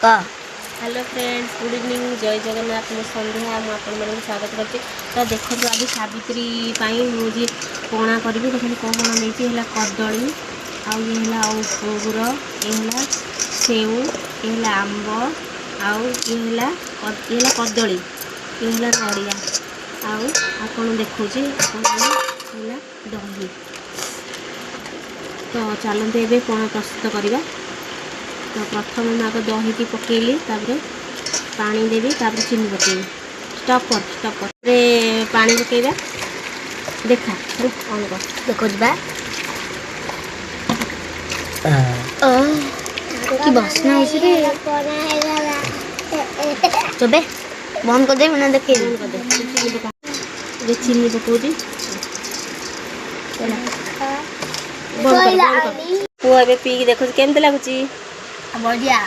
କହ। Hello friends, good evening, ଜୟ ଜଗନ୍ନାଥ। ମୁଁ ସନ୍ଧ୍ୟା, ମୁଁ ଆପଣମାନଙ୍କୁ ସ୍ୱାଗତ କରୁଛି। ତ ଦେଖନ୍ତୁ, ଆଜି ସାବିତ୍ରୀ ପାଇଁ ମୁଁ ଆଜି ପଣା କରିବି। ଦେଖନ୍ତୁ, କ'ଣ କ'ଣ ନେଇଛି। ହେଲା କଦଳୀ, ଆଉ ଇଏ ହେଲା ଅଙ୍ଗୁର, ଇଏ ହେଲା ସେଉ, ଇଏ ହେଲା ଆମ୍ବ, ଆଉ ଇଏ ହେଲା କଦଳୀ, ଇଏ ହେଲା ନଡ଼ିଆ, ଆଉ ଆପଣ ଦେଖାଉଛି ଆପଣ ହେଲା ଦହି। ତ ଚାଲନ୍ତୁ, ଏବେ ପଣା ପ୍ରସ୍ତୁତ କରିବା। ତ ପ୍ରଥମେ ମୁଁ ଆଗ ଦହିଟି ପକେଇଲି, ତାପରେ ପାଣି ଦେବି, ତାପରେ ଚିନି ପକେଇବି। ଷ୍ଟପ୍ କର, ଷ୍ଟପ୍ କର। ତାପରେ ପାଣି ପକେଇବା। ଦେଖା ହେଲା, ଅନ୍ କର। ଦେଖୁଛି ବା। କି ବାସ୍ନା ହଉଛି ରେ! ଚବେ ବନ୍ଦ କରିଦେବି ନା ଦେଖେଇବି? ବନ୍ଦ କରିଦେ, ଚିନି ପକା। ଏବେ ଚିନି ପକଉଛି। ହେଲା, ବନ୍ଦ କର, ବନ୍ଦ କର। ପୁଅ ଏବେ ପିଇକି ଦେଖୁଛି, କେମିତି ଲାଗୁଛି? ବଢିଆ।